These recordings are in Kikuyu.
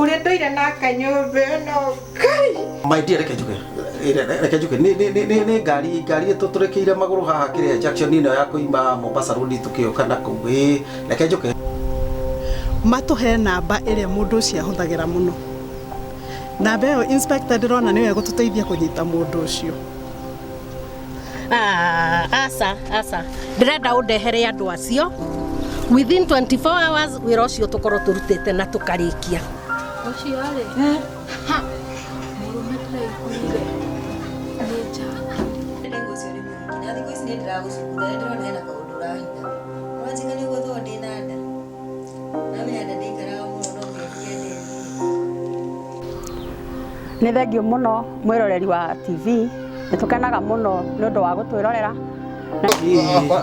Ũrĩa ndũire na kanyũmba ĩno Ngai. My dear, reke njuge. Reke njuge nĩ ngari ĩtũtũrĩkĩire magũrũ haha kĩrĩa junction ĩno ya kuima Mombasa Road tũkĩũka na kũu. Ĩĩ, reke njuge. Matũhe namba ĩrĩa mũndũ ũcio ahũthagĩra mũno. Namba ĩyo inspector ndĩrona nĩyo ĩgũtũteithia kũnyita mũndũ ũcio. Ah, aca aca, ndĩrenda ũndehere andũ acio within 24 hours, wĩra ũcio tũkorwo tũrutĩte na tũkarĩkia. Ũcio rĩ, mũrũme ndĩraiguire nĩ njangiri. Nĩguo ũcio nĩ mũhiki na thikũ ici nĩ ndĩragũcukutha, nĩ ndĩrona hena kaũndũ ũrahitha. Ũranjĩka nĩ ũguo tondũ ndĩna nda. Namenya nda ndĩikaraga mũno no kwendia ndendirie. Nĩ thengiũ mũno mwĩroreri wa TV, nĩ tũkenaga mũno nĩ ũndũ wa gũtwĩrorera.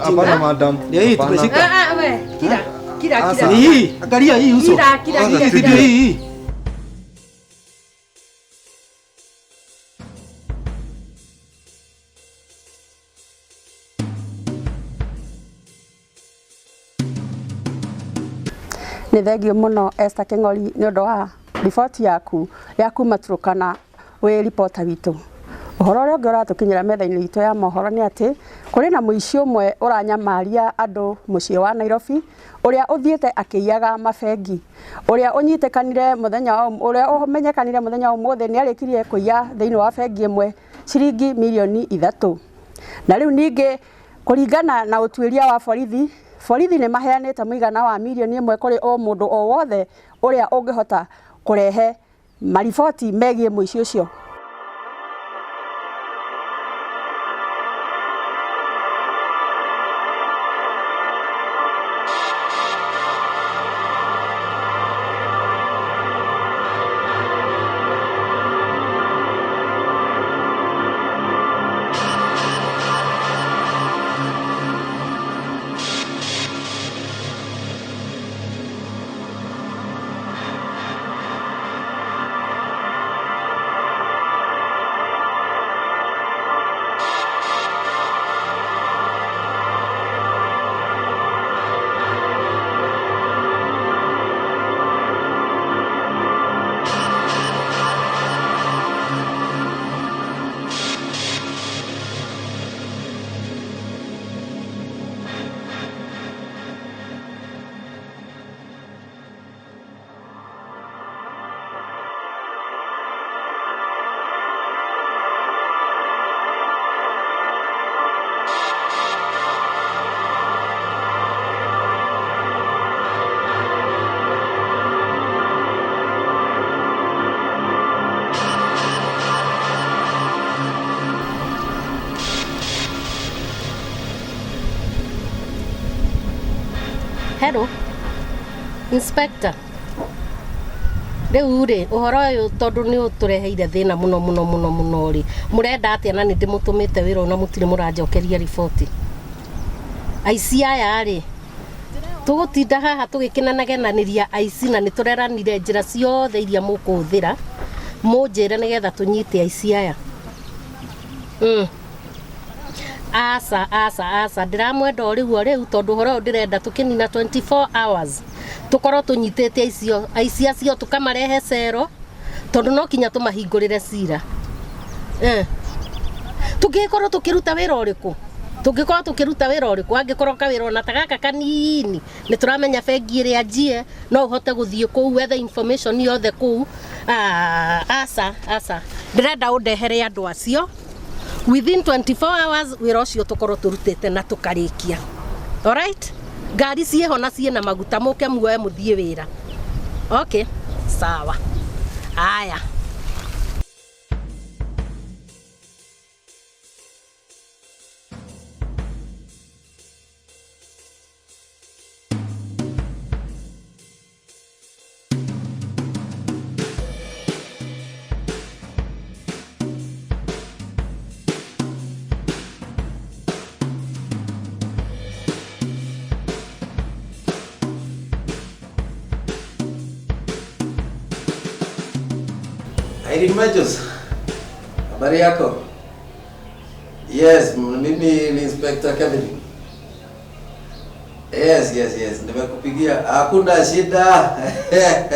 Hapana, madam. Ndio hii Hapana. tumeshika. Ah, ah, we kira kira kira. Hii, angalia hii uso. Kira kira kira. Ndio hii. Nĩ thengiũ mũno Esther Kĩng'ori nĩ ũndũ wa riboti yaku ya kuma Turkana wĩ ribota witũ. Ũhoro ũrĩa ũngĩ ũratũkinyĩra metha-inĩ itũ ya mohoro nĩ atĩ kũrĩ na mũici ũmwe ũranyamaria andũ mũciĩ wa Nairobi, ũrĩa ũthiĩte akĩiyaga mabengi, ũrĩa ũnyitĩkanire mũthenya wa ũrĩa ũmenyekanire mũthenya wa ũmũthĩ nĩ arĩkirie kũiya thĩinĩ wa bengi ĩmwe ciringi mirioni 3. Na rĩu ningĩ kũringana na ũtuĩria wa borithi, borithi nĩ maheanĩte mũigana wa mirioni 1 kũrĩ o mũndũ o wothe ũrĩa ũngĩhota kũrehe mariboti megiĩ mũici ũcio. Hello, inspector. Rĩu rĩ, ũhoro ũyũ tondũ nĩ ũtũreheire thĩna mũno mũno mũno mũno rĩ, mũrenda atĩa? Na nĩ ndĩmũtũmĩte wĩra ũyũ na mũtirĩ mũranjokeria riboti. Aici aya rĩ, tũgũtinda haha tũgĩkĩnenagenanĩria aici, na nĩ tũreranire njĩra ciothe iria mũkũhũthĩra mũnjĩre nĩgetha tũnyite aici aya. Aca aca aca, ndĩramwenda o rĩu o rĩu, tondũ ũhoro ũyũ ndĩrenda tũkĩnina 24 hours tũkorwo tũnyitĩte aicio, aici acio tũkamarehe cero, tondũ no kinya tũmahingũrĩre cira. Tũngĩgĩkorwo tũkĩruta wĩra ũrĩkũ? Tũngĩkorwo tũkĩruta wĩra ũrĩkũ angĩkorwo kawĩra ona ta gaka kanini nĩ tũramenya bengi ĩrĩa njie, no ũhote gũthiĩ kũu wethe information yothe kũu. Ah, aca aca, ndĩrenda ũndehere andũ acio within 24 hours, wĩra ũcio tũkorwo tũrutĩte na tũkarĩkia. Alright, ngari ciĩho na ciĩna maguta, mũke muoe mũthiĩ wĩra. Okay, sawa, haya. Irene Majors, habari yako? Yes, mimi ni Inspector Kevin. Yes, yes, yes. Nimekupigia. Hakuna shida.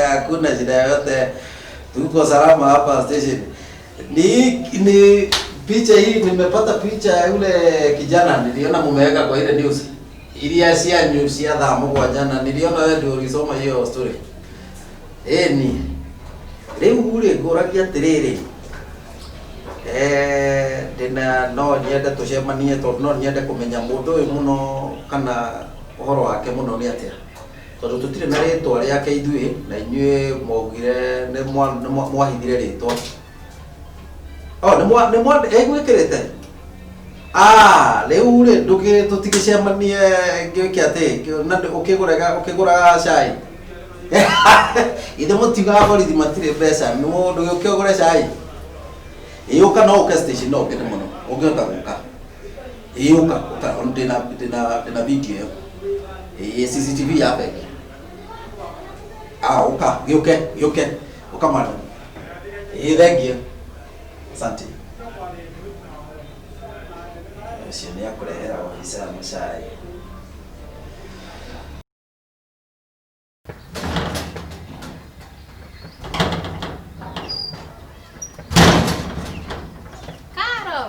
Hakuna shida yoyote. Tuko salama hapa station. Ni picha hii nimepata picha ya yule kijana niliona mumeweka kwa ile news. Iria cia news ya thaa mũgwanja na niliona wewe ndio ulisoma hiyo story. Ĩni. Rĩu rĩ ngũragia atĩrĩrĩ. Ndĩna no nyende tũcemanie tondũ no nyende kũmenya mũndũ ũyũ mũno kana ũhoro wake mũno nĩ atĩa tondũ tũtirĩ na rĩtwa rĩake ithuĩ na inyuĩ mwaugire nĩ mwahithire rĩtwa. Oh, nĩ ĩgwĩkĩrĩte. Ah, rĩu rĩ tũtigĩcemanie ngĩũke atĩ na ũkĩgũraga cai. Ithe mũtiugaga borithi matirĩ mbeca, ndũgĩũke ũgũre cai. Ĩũka no ũke station no ũkene mũno ũngĩhota gũka. Ĩũka ũka ndĩna video ĩyo. Ĩĩ CCTV ya bengi. Ah, ũka gĩũke gĩũke ũka madam. Ĩĩ thengiũ. Asante. Ũcio nĩ akũrehera obithaa macai. Caro!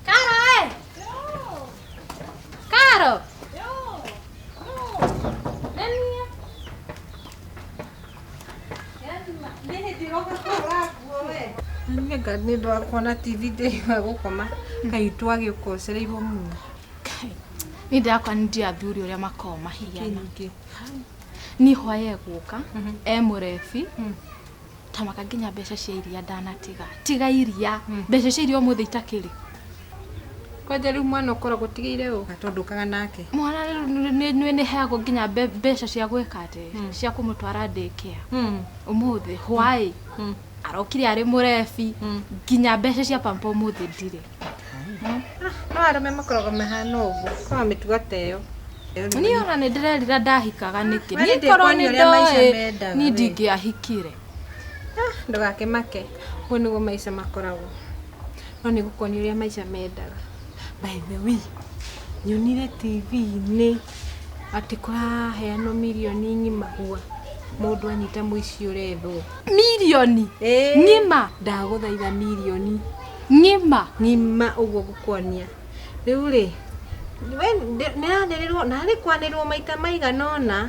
Caro, eh! Caro! Nani? Nĩ nĩ ũndũ wa kuona TV ndĩigua gũkoma kaĩ twagĩũka ũcereirwo mũno. Niĩ ndĩrakora nĩ ndĩ athuri ũrĩa makoragwo mahiana. Niĩ hwaĩ egũka e mũrebi tamaka nginya mbeca cia iria ndanatiga. Tiga iria mbeca cia iria ũmũthĩ itakĩrĩ. Kwanja rĩu mwana ũkoragwo ũtigĩire ũ tondũ ũkaga nake. Mwana rĩu nĩ heagwo nginya mbeca cia gwĩka atĩ cia kũmũtwara daycare. Ũmũthĩ hwaĩ arokire arĩ mũrebi nginya mbeca cia pampa ũmũthĩ ndirĩ. No arũme makoragwo mahana ũguo korwo mĩtugo ta ĩyo. Niĩ ona nĩ ndĩrerira ndahikaga nĩkĩ. We Niĩ korwo nĩ nĩndĩkuonia ũrĩa maica ndoĩ mendaga, niĩ we. ndingĩahikire. Ndũgakĩmake ũguo nĩguo maica makoragwo no nĩ gũkuonia ũrĩa maica mendaga. By the way, nyonire TV-inĩ atĩ kũraheanwo mirioni ng'ima gua mũndũ anyita mũici ũrethwo. Mirioni ng'ima ndagũthaitha mirioni ng'ima ng'ima ũguo ngũkuonia. Rĩu rĩ we nĩranĩrĩrwo narĩ kwanĩrĩrwo maita maigana ũna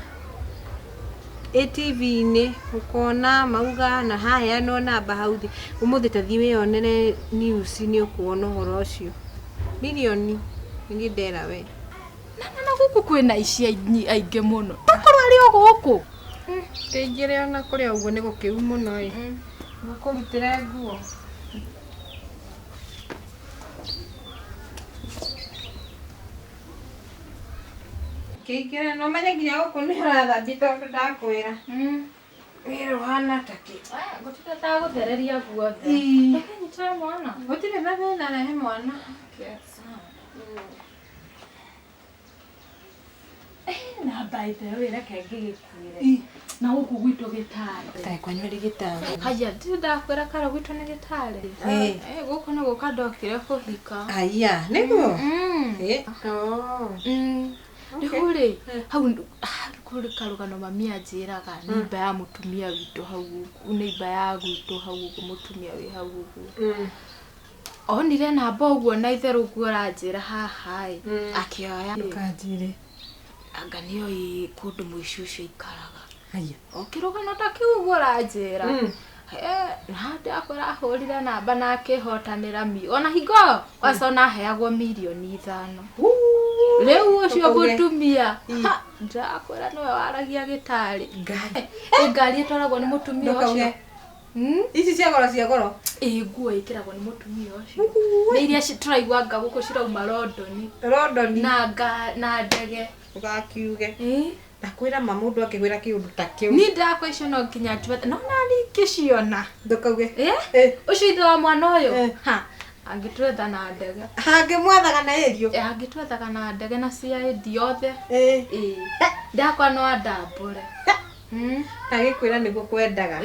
ĩ TV-inĩ ũkona mauga na haheanwo namba hau thĩ. Ũmũthĩ ta thiĩ wĩyonere news nĩ ũkuona ũhoro ũcio. Mirioni nĩ ndera we. Na gũkũ kwĩna aici aingĩ mũno. Takorwo arĩ o gũkũ. Kĩingĩre ona kũrĩa ũguo nĩ gũkĩu mũno ĩ. Ngũkũrutĩre nguo. Kĩingĩre no menye nginya gũkũ nĩ ũrathambia tondũ ndakwĩra. Wĩra ũhana ta kĩ? Ngũtinda ndagũthereria guothe. Reke nyitĩre mwana. Gũtirĩ na thĩna rehe mwana. Na by the way reke ngĩgĩkwĩre. Na gũkũ gwitũ gĩtarĩ. Kaĩ kwanyu arĩ gĩtarĩ. Haya ndirĩ ndakwĩra kara gwitũ nĩ gĩtarĩ. Gũkũ nĩ gũka ndokire kũhika. Aya nĩguo? Rĩu rĩ hau kũrĩ karũgano mami anjĩraga nĩimba ya mũtumia witũ hau ũguo nĩimba ya gwitũ hau ũguo mũtumia wĩ hau ũguo. Onire namba ũguo na itherũ ũguo ũranjĩra haha ĩ akĩoya. Ndũkanjĩre. Anga nĩoĩ kũndũ mũici ũcio aikaraga. Haya. O kĩrũgano ta kĩu ũguo ũranjĩra. Na ndakwĩra ahũrire namba na akĩhotanĩra ona hingo ĩyo kwanza ona aheagwo mirioni 5. Rĩu ũcio mũtumia ndakwĩra nĩwe waragia gĩtarĩ. Ngari ĩtwaragwo nĩ mũtumia ũcio. Ici cia goro cia goro. Ĩ nguo ĩkĩragwo nĩ mũtumia ũcio. Nĩ iria tũraigua anga gũkũ cirauma London. London. Na ndege. Ũgakiuge. Ndakwĩra ma mũndũ akĩgwĩra kĩũndũ ta kĩu. Niĩ ndakwa icio no nginya njuathe no nani ingĩciona. Ndũkauge. Ũcio ithe wa mwana ũyũ. Ha angĩtwetha na ndege. Angĩmwethaga na ĩrio. Angĩtwethaga na ndege na CID othe. Ndakwa no andambũre. Ndagĩkwĩra nĩguo kwendaga.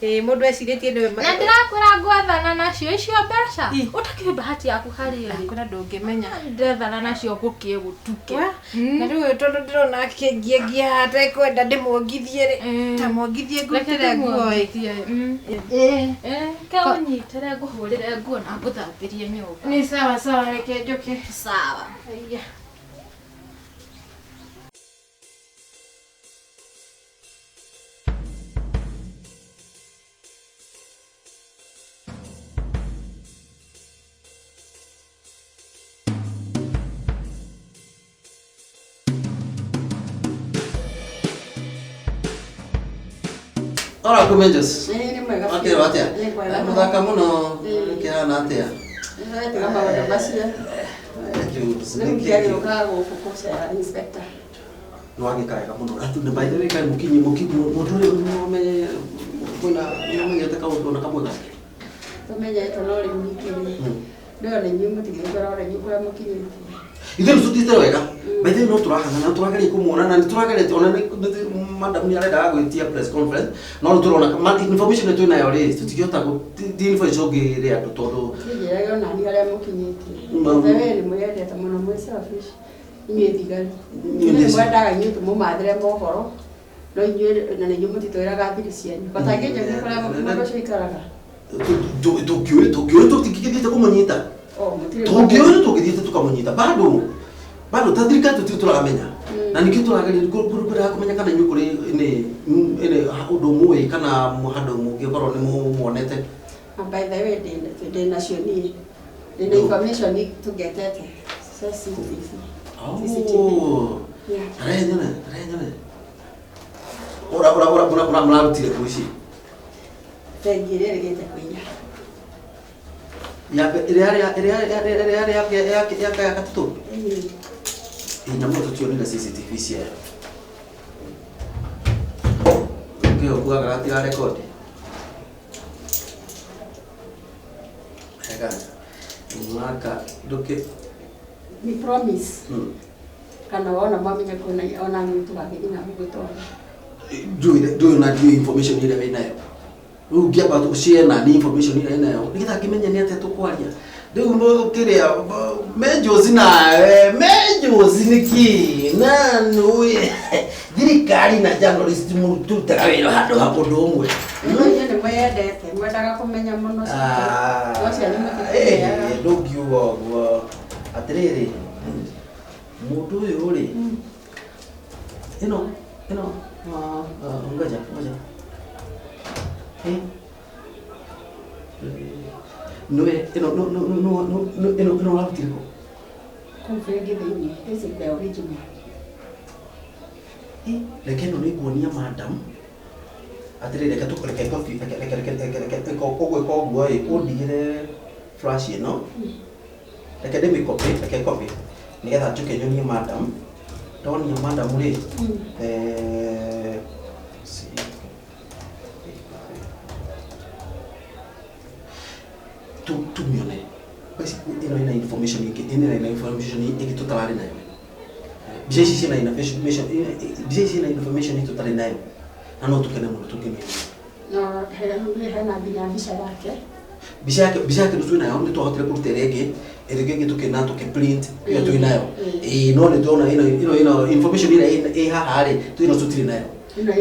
Mundu ecirĩtie nĩwe Na ndĩrakwĩra ngwethana nacio icio mbeca. Ũtakĩũĩ bahati yaku harĩ ĩrĩ. Ndakũra ndũngĩmenya. Ndethana nacio gũkĩe gũtuke. Na rĩu tondũ ndĩrona akĩngiangia haha atekwenda ndĩmuongithie rĩ. Ta muongithie ngũrutĩre nguo ĩ. Ke ũnyitĩre ngũhũrĩre nguo na ngũthambĩrie nyũmba. Ni sawa sawa, reke njoke. Sawa. Aya. Ora kumenjos. Nĩ mwega. Akĩrwo atĩa? Nĩ mwega. Mũthaka mũno kĩhana atĩa? Nĩtiga maũndũ macio. Jules, Rĩu nĩkĩ? ndiagĩũkaga gũkũ gũcera inspector. Nĩwagĩka wega mũno. Atu nĩ by the way kaĩ mũkinyi mũndũ ũrĩa mũmenye kwĩna nĩũmenyete kaũndũ ona kamwe gake. Tũmenyete no rĩu ningĩ rĩ. Ndĩrona inyuĩ mũtingĩkora ona inyuĩ kũrĩa mũkinyĩtie. Ithuĩ nĩtũthiĩte wega. By the way no tũrahang'ana, tũrageria kũmuona na nĩtũrageria ona madam nĩarendaga gwĩtia press conference no nĩ tũrona information ĩrĩa twĩnayo rĩ tũtingĩhota ti information ũngĩre andũ tondũ Tinjĩrage ona niĩ harĩa mũkinyĩtie. The way nĩ mwĩyendete mũno mwĩ selfish. Inyuĩ thigari. Inyuĩ mwendaga inyuĩ tũmũmathĩre mohoro no inyuĩ na inyuĩ mũtitwĩraga thiri cianyu. Batangĩnjokia kũrĩa mũndũ ũcio aikaraga. Tũngĩũĩ tũtingĩgĩthiĩte kũmũnyita. Tũngĩũĩ tũngĩthiĩte tũkamũnyita bado bado ta thirikari tũtirĩ tũramenya na nĩkĩo tũrageria kwendaga kũmenya kana inyuĩ kũrĩ ĩnĩ ũndũ mũĩ kana handũ mũngĩkorwo nĩ mũmuonete. By the way ndĩ nacio niĩ. Ndĩ na information tũgetete. CCTV. Oh. Tarehe nyone, tarehe nyone. Ora ora ora ora mũrarutire kũ ici? Bengi ĩrĩa ĩrĩgĩte kũiya. Ya ĩrĩa ĩrĩa ĩrĩa ĩrĩa ya gatatũ? Ĩ nyamũ tũtionire CCTV ciayo. Ũkĩo kugaga gatira record. Ega. Mwaka ndũkĩ Ni promise. Kana wona mamenya kuna ona tũgagĩthiĩ na gũgĩtwara. Ndũĩ na ndiũĩ information ĩrĩa wĩnayo. Rĩu ngĩamba ũshare na ni information ĩrĩa wĩnayo nĩgetha ngĩmenye nĩ atĩa tũkwaria. Rĩu kĩrĩa menjozi nawe menjozi nĩkĩ na nũĩ thirikari na journalist mũrutaga wĩra handũ ha ũndũ ũmwe. Inyuĩ nĩ mwĩyendete, mwendaga kũmenya mũno. No cianyu mũtitũheaga. Ndũngiuga ũguo. Atĩrĩrĩ mũndũ ũyũ rĩ ĩno ĩno ngoja ngoja nĩwe ĩno ĩno ĩno ũrarutire kũ? Kũu bengi thĩinĩ. This is the original. Reke ĩno nĩnguonia madam. Atĩrĩrĩ reke reke copy reke reke reke reke reke ũgwĩka ũguo ĩ ũndigĩre flash ĩno. Reke ndĩmĩcopy, reke copy nĩgetha njũke nyonie madam. Ndonia madam rĩ tumione basically ĩno ĩna information ĩngĩ ĩno ĩna information ĩngĩ tũtararĩ nayo. Mbica ici ciĩna information mbica ici ciĩna information tũtarĩ nayo na no tũkene mũno tũngĩmĩona. No hena nginya mbica yake. Mbica yake nĩ twĩnayo nĩ twahotire kũruta ĩrĩa ĩngĩ ĩrĩa ĩngĩ tũkĩna tũkĩ print ĩyo twĩnayo. Ĩĩ no nĩ tuona ĩno ĩno ĩno information ĩrĩa ĩ haha rĩ twĩno tũtirĩ nayo.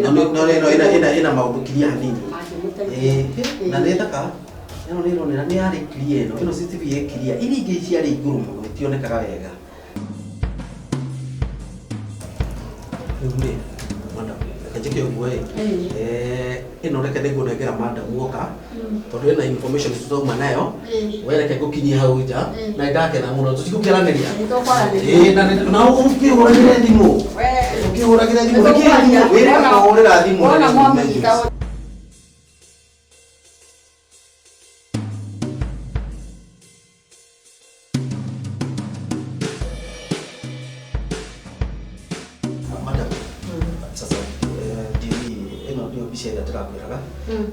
No no ĩno ĩna ĩna maũndũ kiria hanini. Ĩĩ na nĩ thaka. Ĩno nĩ ĩronera nĩ yarĩ clear ĩno ĩno CCTV ĩ clear iria ingĩ ciarĩ igũrũ mũno itionekaga wega. Rĩu rĩ madam reke njĩke ũguo ĩ ĩno reke nĩngũnengera madam woka tondũ ĩna information tũtauma nayo we reke ngũkinyie hau nja na nĩndakena mũno tũtigũkĩaranĩria. Ĩĩ na ũkĩhũragĩre thimũ ũkĩhũragĩre thimũ wĩre kũhũrĩra thimũ. Wona mwamũnyita. Sasa ĩno nĩyo mbica ĩrĩa ndĩrakwĩraga.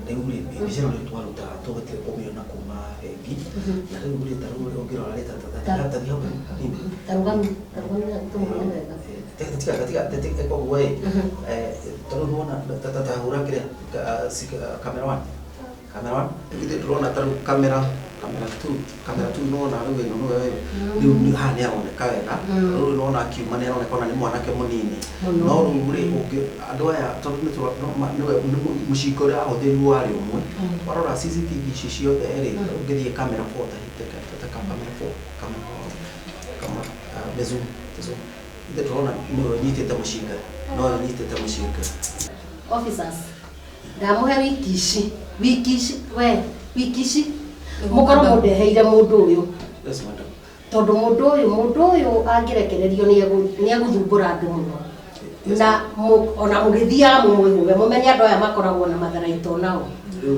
Rĩu rĩ mbica ĩno nĩyo twarutaga tũhotire kũmĩona kuma bengi na rĩu rĩ ta rĩu ũngĩrora rĩ ta hau hanini. Tarũgama tũmuone wega. Tiga tiga tiga koguo ĩ tondũ nĩwona ta hũra kĩrĩa camera one, camera one, ithuĩ ndĩrona ta rĩu camera camera two, camera two, nĩwona rĩu ĩno nĩwe ũyũ rĩu haha nĩ aroneka wega. Rĩu nĩwona akiuma nĩ aroneka ona nĩ mwanake mũnini. Mũno. No rĩu rĩ ũngĩ andũ aya tondũ nĩ nĩwe mũcinga ũrĩa wahũthĩrirwo warĩ ũmwe. Warora CCTV ici ciothe rĩ, ũngĩthiĩ camera four, ta camera four, camera kama zoom zoom, ithe tũrona nĩwe ũnyitĩte mũcinga, nowe ũnyitĩte mũcinga. Officers, ndamũhe wiki ici, wiki ici, we wiki ici mũkorwo mũndeheire mũndũ ũyũ. Yes, madam. Tondũ mũndũ ũyũ angĩrekererio nĩ egũthumbũra andũ mũno na ona mũgĩthiaga mũmwĩhũge, mũmenye andũ aya makoragwo na matharaito nao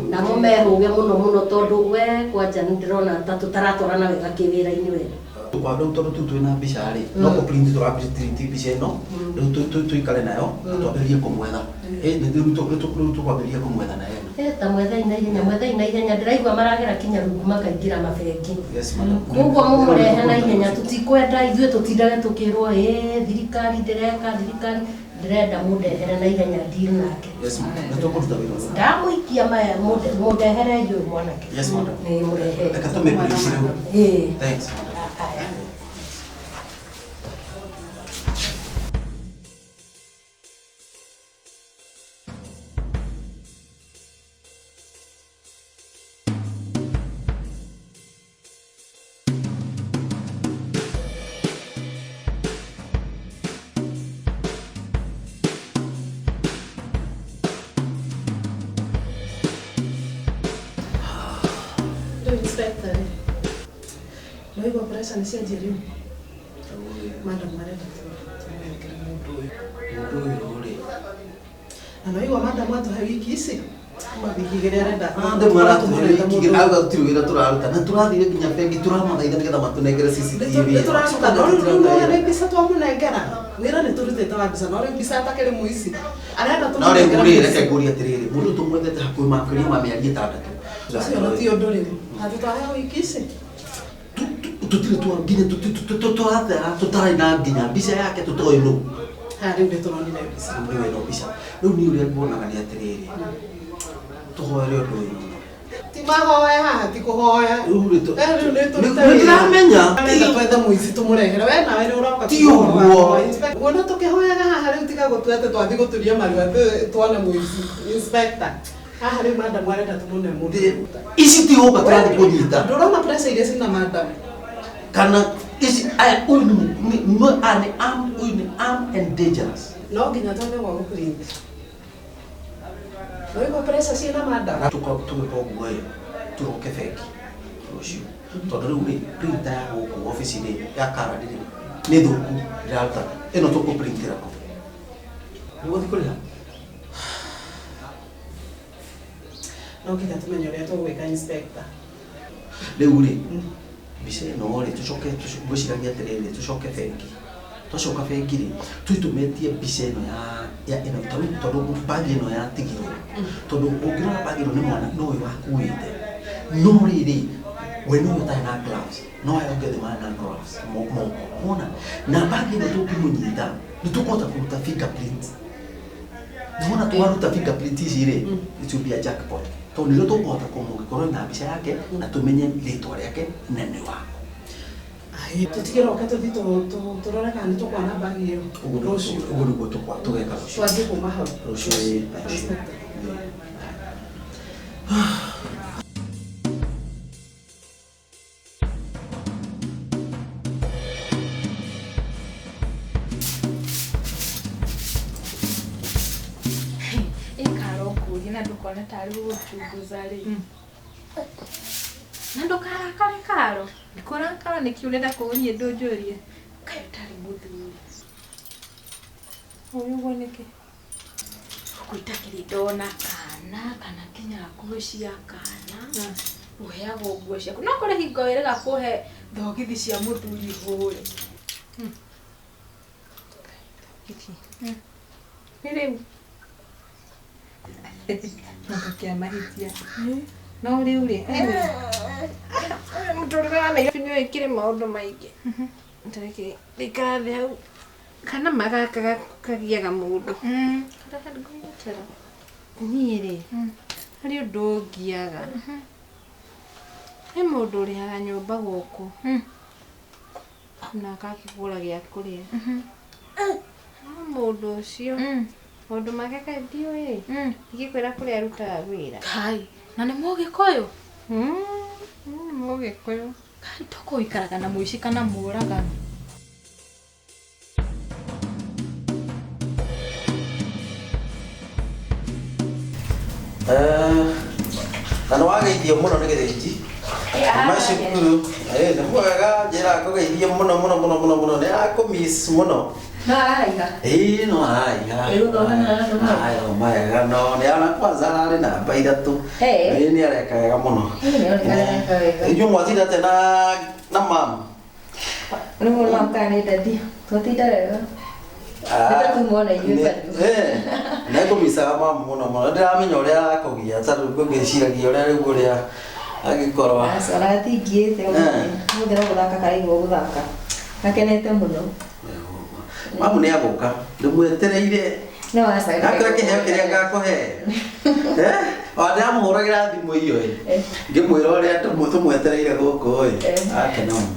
na mũmehũge mũno mũno, tondũ we kwanja nĩ ndĩrona ta tũtaratwarana wega kĩwĩra-inĩ wega. Kwa rĩu tondũ tu twĩna mbica rĩ, no kũ print tũra print mbica ĩno rĩu tũikare nayo na twambĩrĩrie kũmwetha. Ĩ nĩ rĩu rĩu tũkwambĩrĩria kũmwetha na ĩno. Ta mwethei na ihenya, mwethei na ihenya. Ndĩraigua maragera kinya rungu makaingĩra mabengi. Yes, madam. Koguo mũmũrehe na ihenya, tũtikwenda ithuĩ tũtindage tũkĩrwo ĩ thirikari ndĩreka, thirikari ndĩrenda. Mũndehere na ihenya, deal nake. Yes, madam, nĩ tũkũruta wĩra ũcio. Ndamũikia maya, mũndehere ũyũ mwanake. Yes, madam. Ĩ, mũrehe. Reke tũmĩ print rĩu. Ĩ. Thanks, madam. Aya. Rĩu inspector rĩ, nĩwaigua pressure nĩ cianjia rĩu. Madam arenda tũmũnengere mũndũ ũyũ. Mũndũ ũyũ rĩ. Na nĩwaigua madam atũhe wiki ici kuma wiki igĩrĩ arenda. Andũ maratũhe wiki igĩrĩ, auga gũtirĩ wĩra tũraruta na tũrathire nginya bengi tũramathaitha nĩgetha matũnengere CCTV. Nĩ tũraruta, no rĩu rĩu nĩwona nĩ mbica twamũnengera. Wĩra nĩ tũrutĩte wa mbica, no rĩu mbica atakĩrĩ mũici arenda No rĩu rĩ, tũmũnengere. Reke ngũrie atĩrĩrĩ, mũndũ tũmwethete hakuhĩ makĩria ma mĩeri 6. Ũcio no ti ũndũ rĩu na tũtwaheo wiki ici. Tũtirĩ twa nginya tũrathera tũtarĩ na nginya mbica yake, tũtoĩ nũ. Haya, rĩu nĩ tũronire mbica. Rĩu ĩno mbica rĩu niĩ ũrĩa nguonaga nĩ atĩrĩrĩ, tũhoere ũndũ ũyũ mũno. Ti mahoya haha, ti kũhoya. Rĩu rĩ Eh, rĩu nĩ tũrute Nĩ ndĩramenya. Arenda twethe mũici tũmũrehere, we nawe nĩ ũroka. Ti ũguo. Wona tũkĩhoyaga haha rĩu, tiga gũtua atĩ twathiĩ gũturia maru atĩ tuone mũici. Inspector, haha rĩu madam arenda tũmũne mũndũ. Ici ti gũka tũrathiĩ kũnyita. Ndũrona pressure iria cina madam? Kana ici aya ũyũ nĩ nĩ aya nĩ armed, ũyũ nĩ armed and dangerous. No nginya tuone gwa gũprint. Nĩwaigua pressure ciĩna madam? Tũgĩka ũguo ĩ, tũroke bengi rũciũ, tondũ rĩu rĩ printer ya gũkũ obici-inĩ ya karandi rĩ nĩ thũku, ndĩraruta ĩno, tũkũprintĩra kũ? Nĩ gũthiĩ kũrĩha. No nginya tũmenye ũrĩa tũgwĩka, inspector. Rĩu rĩ mbica ĩno rĩ, tũcoke ngwĩciragia atĩrĩrĩ, tũcoke bengi, twacoka bengi rĩ twĩtũmĩtie mbica ĩno ya ĩno tarĩu, tondũ bagi ĩno yatigirwo, tondũ ũngĩrora bagi ĩno nĩ mwana no ũyũ wakuĩte, no rĩrĩ we no ũyũ ũtarĩ na gloves, no aya ũngĩ othe marĩ na gloves moko wona na bagi ĩno tũngĩmũnyita nĩ tũkũhota kũruta fingerprint. Nĩwona twaruta fingerprint ici rĩ, it will be a jackpot, tondũ nĩrĩo tũkũhota kũmũgĩkorwo na mbica yake na tũmenye rĩtwa rĩake na nĩ wa. Ai, tũtigĩroke tũthiĩ tũrore kana nĩ tũkuona bagi ĩyo Ũguo nĩguo rũciũ. Ũguo nĩguo tũgeka rũciũ. Twanjie kuma hau. Rũciũ ĩ, rũciũ. Inspector. Ĩ. Ikara ũkũrie na ndũkone tarĩ gũgũchunguza rĩ, na ndũkarakare, Karo. Ndikũrakara, nĩkĩ ũrenda kũũria ndũnjũrie? Kaĩ ũtarĩ mũthuri? Ũyũ ũguo nĩkĩ? Gũkũ itakĩrĩ ndona kana kana nginya nguo cia kana ũheagwo nguo ciaku, no kũrĩ hingo wĩrĩga kũhe thogithi cia mũthuri hũre. Nĩ rĩu Matokea mahĩtia no rĩu rĩ, anyway, mũtũrĩre wa Nairobi nĩ wĩkire maũndũ maingĩ. Tareke ndikara thĩ hau. Kana magaka gaku kagiaga mũndũ. Niĩ rĩ, harĩ ũndũ ũngiaga. He mũndũ ũrĩhaga nyũmba gũkũ na agakĩgũra gĩa kũrĩa. No mũndũ ũcio maũndũ make kaĩ ndiũĩ, ingĩkwĩra kũrĩa arutaga wĩra. Kai, na nĩ mũgĩkũyũ? Nĩ mũgĩkũyũ. Kai tũkũikaraga na mũici kana mũragani. Na nĩ wageithio mũno nĩ gĩthĩnji. Kuma cukuru. Nĩ mwega njĩra akũgeithie mũno mũno mũno mũno mũno nĩ arakũmiss mũno. No araraiha. Ĩĩ no araraiha. Ĩ gũthoma no arathoma. Arathoma wega no nĩ ara kwanza ararĩ namba 3. Ĩĩ nĩ areka wega mũno. Ĩĩ nĩ onekana areka wega. Inyuĩ mwatinda atĩa na mamu? Nĩ mũndũ mamu kana nĩ dadi? Twatinda wega. Nĩtũmuona ithuĩ bado. Nĩngũmicaga mamu mũno mũno. Ndĩramenya ũrĩa arakũgia tondũ ngũgĩciragia ũrĩa rĩu ũrĩa angĩkorwo. Aca ona gatingĩte ũmũthĩ no gũthaka karaigua gũthaka. Gakenete mũno. Mamu nĩ agũka. Ndĩmwetereire. No aca. Nakĩra kĩheo kĩrĩa ngakũhe. O ndĩramũhũragĩra thimũ iyo ĩ. Ngĩmwĩra ũrĩa tũmwetereire gũkũ ĩ. Akena mũno.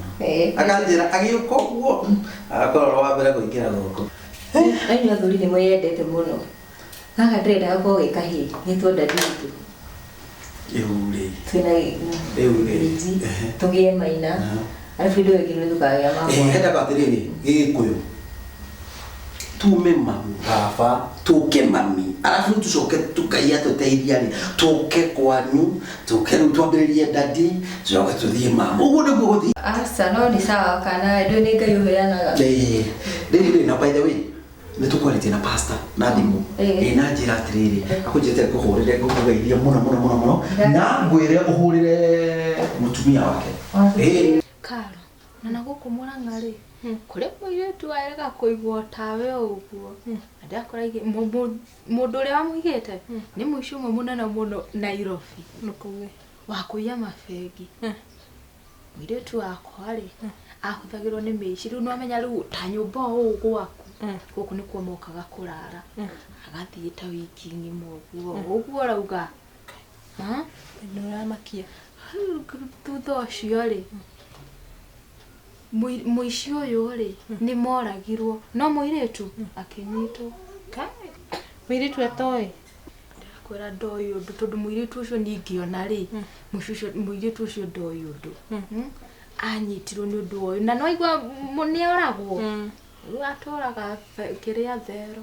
Akanjĩra agĩũka ũguo agakorwo wa mbere kũingĩra gũkũ. Na inyuĩ athuri nĩ mwĩyendete mũno. Gaka ndĩrenda gakorwo gĩ kahĩĩ, getwo dadi witũ. Rĩu rĩ. Twĩna Rĩu rĩ. Gĩthĩnji, tũgĩe Maina, arabu hĩndĩ ĩyo ĩngĩ nĩ tũkagĩa mama. Endaga atĩrĩrĩ, Gĩkũyũ. Tume mamu baba, tũke mami, arabu tũcoke tũkai atũteithia rĩ, tũke kwanyu, tũke rĩu twambĩrĩrie dadi, tũcoke tũthiĩ mamu. Ũguo nĩguo gũthiĩ. Aca no nĩ sawa kana ndũĩ nĩ Ngai ũheanaga. Rĩu rĩ, na by the way, nĩ tũkwarĩtie na pastor na thimũ. Ĩ na njĩra atĩrĩrĩ, akũnjĩrĩte ngũhũrĩre ngũkũgeithie mũno mũno mũno mũno na ngwĩre ũhũrĩre mũtumia wake. Ĩ Karo, na na gũkũ Mũrang'a rĩ, kũrĩ mũirĩtu warega kũigwo tawe ũguo. Na ndakora mũndũ ũrĩa wamũigĩte nĩ mũici ũmwe mũnene mũno Nairobi. Wa kũiya mabengi. Mũirĩtu wakwa rĩ, ahũthagĩrwo nĩ mĩici. Rĩu nĩwamenya rĩu ta nyũmba ũũ gwaku. Gũkũ nĩkuo mokaga kũrara. Agathiĩ ta wiki ng'ima ũguo. Ũguo ũrauga. Nĩ ũramakia. Thutha ũcio rĩ, mũici ũyũ rĩ, nĩ moragirwo. No mũirĩtu akĩnyitwo. Mũirĩtu atoĩ? Ndĩrakwĩra ndoĩ ũndũ tondũ mũirĩtu ũcio ningĩona rĩ, mũirĩtu ũcio ndoĩ ũndũ. Anyitirwo nĩ ũndũ ũyũ. Na nĩwaigua nĩ oragwo. Rĩu atũraga kĩrĩa thero.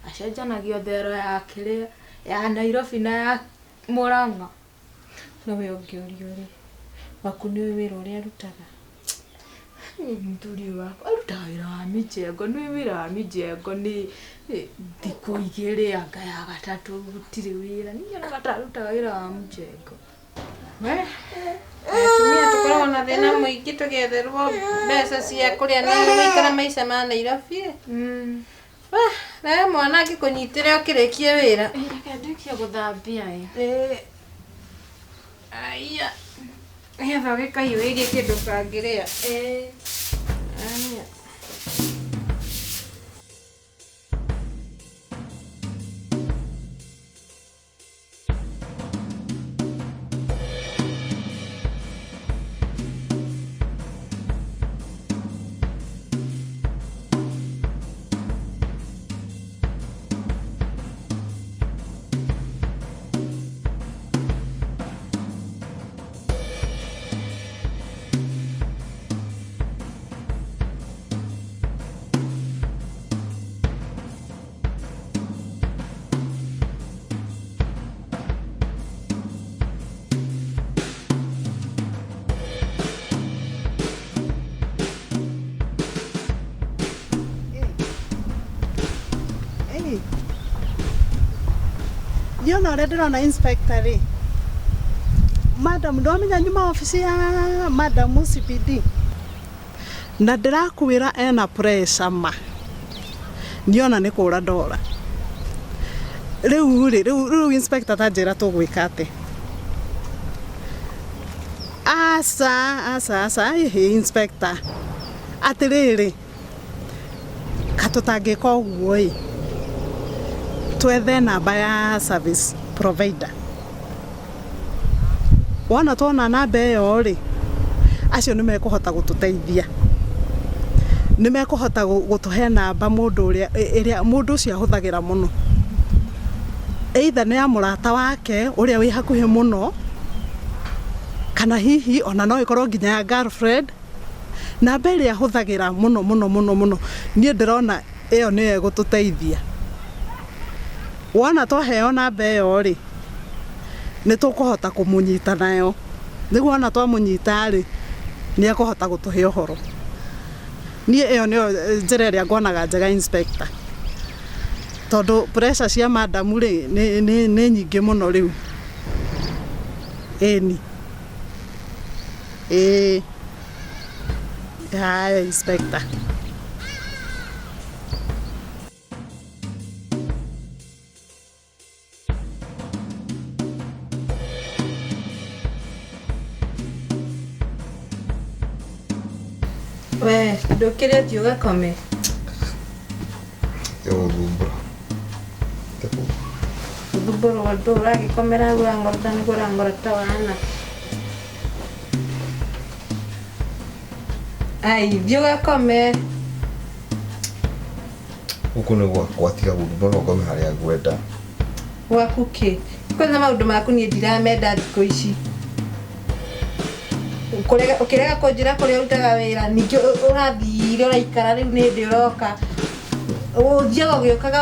Acenjanagio thero ya kĩrĩa ya Nairobi na ya Mũrang'a. No we ũngĩũrio rĩ, waku nĩ ũĩ wĩra ũrĩa arutaga? Mũthuri wakwa arutaga wĩra wa mĩjengo. Nĩ wĩra wa mĩjengo nĩ thikũ 2 anga ya 3 gũtirĩ wĩra. Niĩ nyonaga ta arutaga wĩra wa mĩjengo. We, atumia tũkoragwo na thĩna mũingĩ tũgĩetherwo mbeca cia kũrĩa na gũikara maica ma Nairobi. Nawe mwana angĩkũnyitĩre ũkĩrĩkie wĩra. Reke ndĩkie gũthambia ĩ. Aya. Nĩgetha ũgĩkahiũhĩrie kĩndũ kangĩrĩa. Aya. Niona ũrĩa ndĩrona inspector rĩ, madam ndwamenya nyuma obici ya madam CPD na ndĩrakwĩra ena pressure ma niona nĩ kũra ndora rĩu rĩ rĩu inspector ta njĩra tũgwĩka atĩ aca aca aca ĩhĩ inspector atĩrĩrĩ Ka tũtangĩka ũguo ĩ, twethe namba ya service provider. Wona tuona namba ĩyo rĩ, acio nĩ mekũhota gũtũteithia. Nĩ mekũhota gũtũhe namba mũndũ ũrĩa ĩrĩa mũndũ ũcio ahũthagĩra mũno. Either nĩ ya mũrata wake ũrĩa wĩ hakuhĩ mũno, kana hihi ona no ĩkorwo nginya ya girlfriend. Namba ĩrĩa ahũthagĩra mũno mũno mũno mũno, niĩ ndĩrona ĩyo nĩyo ĩgũtũteithia. Wona twaheo namba ĩyo rĩ, nĩ tũkũhota kũmũnyita nayo. Nĩguo wona twamũnyita rĩ, nĩ ekũhota gũtũhe ũhoro. Niĩ ĩyo nĩyo njĩra ĩrĩa nguonaga njega, inspector. Tondũ pressure cia madam rĩ, nĩ nyingĩ mũno rĩu. Ĩni. Ĩĩ. Haya, inspector. We ndũkĩre ũthiĩ ũgakome. Gũthumbũra. Gũthumbũrwo ndũ ũragĩkomera hau ũrangorota nĩguo ũrangorota wana. Ai, thiĩ ũgakome. Gũkũ nĩ gwakwa, tiga gũthumbũra, no ngome harĩa ngwenda. Gwaku kĩ? Kwanza maũndũ maku niĩ ndiramenda thikũ ici. Kũrega ũkĩrega kũnjĩra kũrĩa ũrutaga wĩra, ningĩ ũrathire ũraikara rĩu nĩ hĩndĩ ũroka. Ũthiaga ũgĩũkaga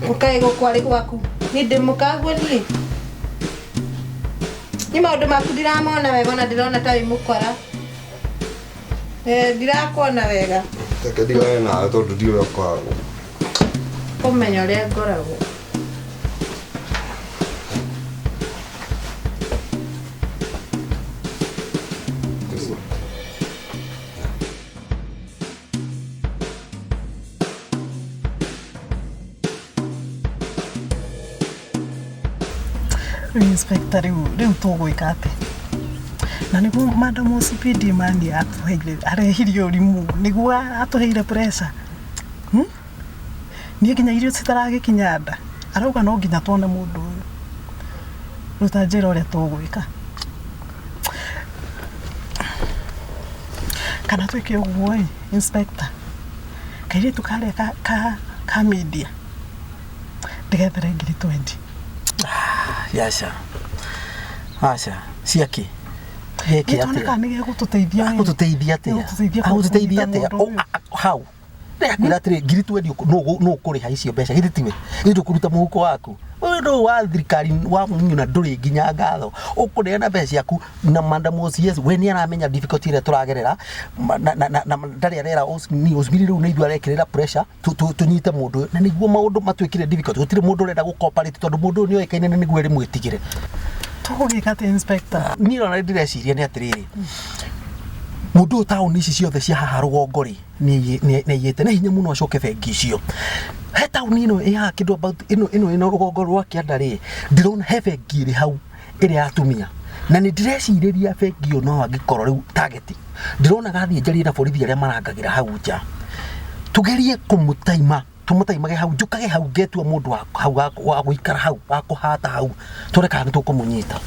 ũkaĩ gũkũ arĩ gwaku. Niĩ ndĩ mũkaguo niĩ. Niĩ maũndũ maku ndiramona wega ona ndĩrona ta wĩ mũkora. Eh, ndirakuona wega. Reke ndigane nawe tondũ ndiũĩ ũrĩa ũkoragwo. Kũmenya ũrĩa ngoragwo. Rĩu inspector, rĩu tũgwĩka atĩa? Na nĩguo madam OCPD mani atũheire arehire ũrimũ nĩguo atũheire pressure. Niĩ nginya irio citaragĩkinya nda, arauga no nginya tuone mũndũ ũyũ. Rĩu ta njĩra ũrĩa tũgwĩka. Kana twĩke ũguo ĩ, inspector, kairĩtu karĩa ka media ndĩgethere 20,000. Aca, aca, ciakĩ gĩkĩ? Nĩ tuone atĩa kana nĩ gĩgũtũteithia wĩ. Agũtũteithia atĩa? Gĩgũtũteithia Agũtũteithia kũnyita atĩa? mũndũ ũyũ. Hau ndĩrakwĩra atĩrĩ, 20,000 nũ ũkũrĩha icio mbeca? Githĩ tiwe? Githĩ ndũkũruta mũhuko waku? Ũyũ ndũ wa thirikari wa munyuna ndũrĩ nginya ngatho ũkũneana mbeca ciaku na madam OCS we nĩ aramenya difficulty ĩrĩa tũragerera na ndarĩ arera ni Osmiri rĩu nĩ ithuĩ arekĩrĩra pressure tũnyite mũndũ ũyũ na nĩguo maũndũ matuĩkire difficult. Gũtirĩ mũndũ ũrenda gũ-cooperate tondũ mũndũ ũyũ nĩ oĩkaine na nĩguo ĩrĩmwĩtigĩre. Tũgũgĩka atĩa, inspector? Niĩ ona ndĩreciria nĩ atĩrĩrĩ, mũndũ ũyũ taũni ici ciothe cia haha rũgongo rĩ, nĩ aiyĩte na hinya mũno acoke bengi icio he taũni ĩno ĩ haha kĩndũ about ĩno rũgongo rwa kĩanda rĩ, ndĩrona he bengi ĩrĩ hau ĩrĩa ya atumia na nĩ ndĩrecirĩria bengi ĩyo no angĩkorwo rĩu target. Ndĩrona gathiĩ njarie na borithi arĩa marangagĩra hau nja, tugerie kũmũtaima, tũmũtaimage hau, njũkage hau ngetua mũndũ wa hau wa gũikara hau wa kũhata hau, tuone kana nĩ tũkũmũnyita.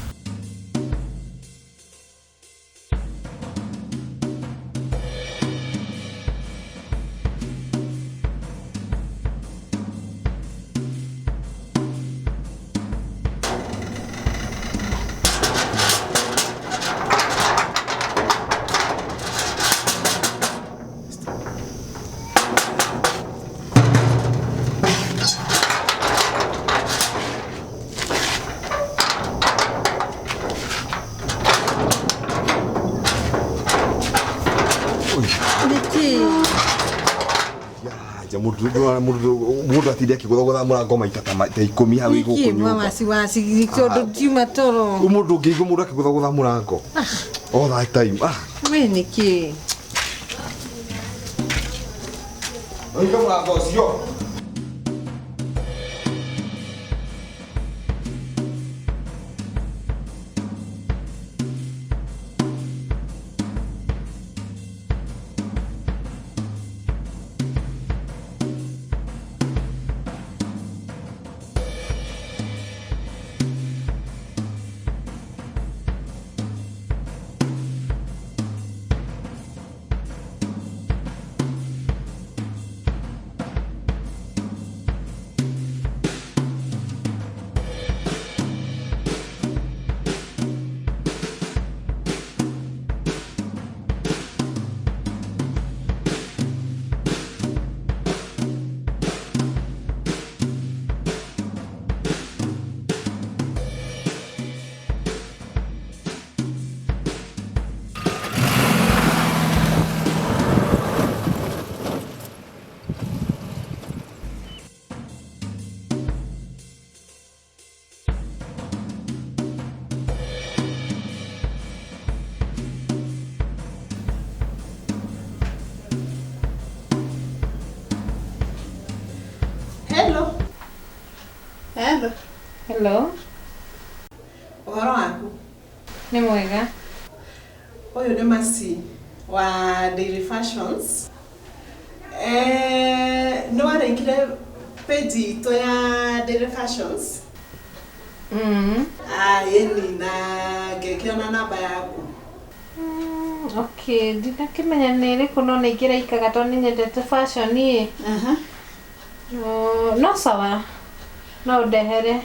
Nĩkĩ? Ja mũndũ atinde akĩgũthagũtha mũrango maita ta 10 hau Nĩkĩ gũkũ mwa nyũmba. Wasiwasi tondũ ndiuma toro. Mũndũ ũngĩigua mũndũ akĩgũthagũtha mũrango all that time, ah. We nĩkĩ? Ũhinge mũrango ũcio. Hello. Ũhoro waku? Nĩ mwega. Ũyũ nĩ Mercy wa Daily Fashions. Nĩ warĩkire page itũ ya Daily Fashions? Ah, ĩni na ngĩkĩona namba yaku. Okay, ndinakĩmenya nĩ ĩrĩkũ no nĩ ingĩraikaga tondũ nĩ nyendete fashion ĩ. No sawa. No ũndehere.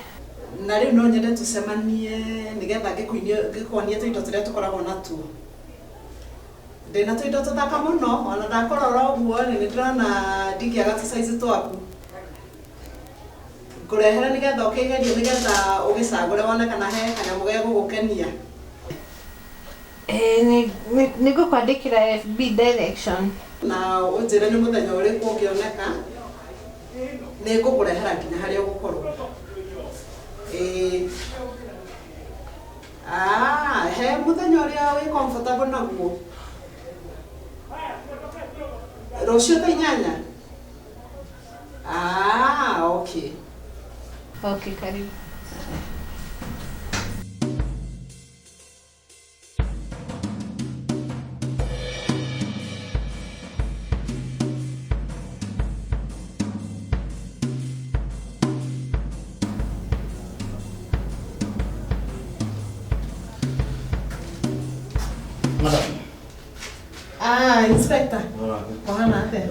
Na rĩu no nyende tũcemanie nĩgetha ngĩkuonie tũindo tũrĩa tũkoragwo natuo. Ndĩna tũindo tũthaka mũno ona ndakũrora ũguo rĩ nĩ ndĩrona ndingĩaga tũ size twaku. Ngũrehere nĩgetha ũkĩgerie nĩgetha ũgĩcagũre wone kana he kanyamũ gegũgũkenia. Nĩ ngũkwandĩkĩra FB direction. Na ũnjĩre nĩ mũthenya ũrĩkũ ũngĩoneka nĩ ngũkũrehera nginya harĩa ũgũkorwo. Ĩĩ. Ah, he mũthenya ũrĩa wĩ comfortable naguo. Rũciũ thaa 8? Ah, okay. Okay, karibu. Madam. Ah, inspector. Ũhana atĩa?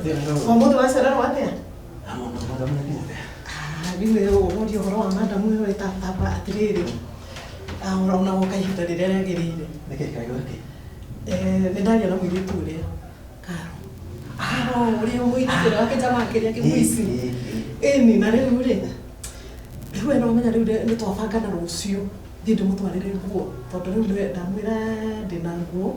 Ũmũthĩ wacererwo atĩa? Ah, rĩu we ũgũria ũhoro wa madam ũyũ ĩtatamba atĩrĩrĩ. Ah, ũrona woka ihinda rĩrĩa rĩagĩrĩire. Nĩkĩ kaigua kĩ? Nĩ ndaria na mũirĩtu ũrĩa. Karo. Karo, ũrĩa mũirĩtu ũrĩa wakĩnjama kĩrĩa kĩmũici. Ĩni na rĩu rĩ. Rĩu we no ũmenya rĩu nĩ twabangana rũciũ thiĩ ndĩmũtwarĩre nguo tondũ rĩu nĩ ndamwĩra ndĩna nguo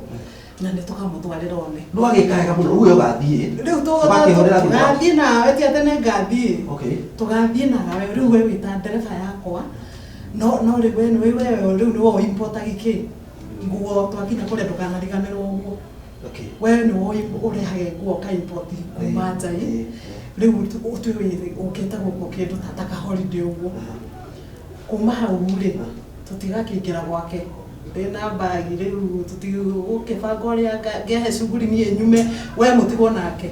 na nĩ tũkamũtwarĩra one. Nĩ wagĩka wega mũno rĩu we ũgathiĩ. Rĩu Ũgakĩhũrĩra thimũ. tũgathiĩ nawe ti atĩ nĩ ngathiĩ. Okay. Tũgathiĩ nawe rĩu we wĩ ta ndereba yakwa no no rĩu we nĩ we rĩu nĩwe ũimportaga kĩ nguo twakinya kũrĩa ndũkanariganĩrwo ũguo. Okay. We nĩwe ũrehage nguo ka import kuma nja ĩ. Rĩu ũtue ũkĩte gũkũ kĩndũ ta ka holiday ũguo. Kuma hau rĩ tũtigakĩingĩra gwake ndĩna mbagi rĩu tũtigũkĩbanga ũrĩa ngehe cuguri niĩ nyume we mũtigwo nake.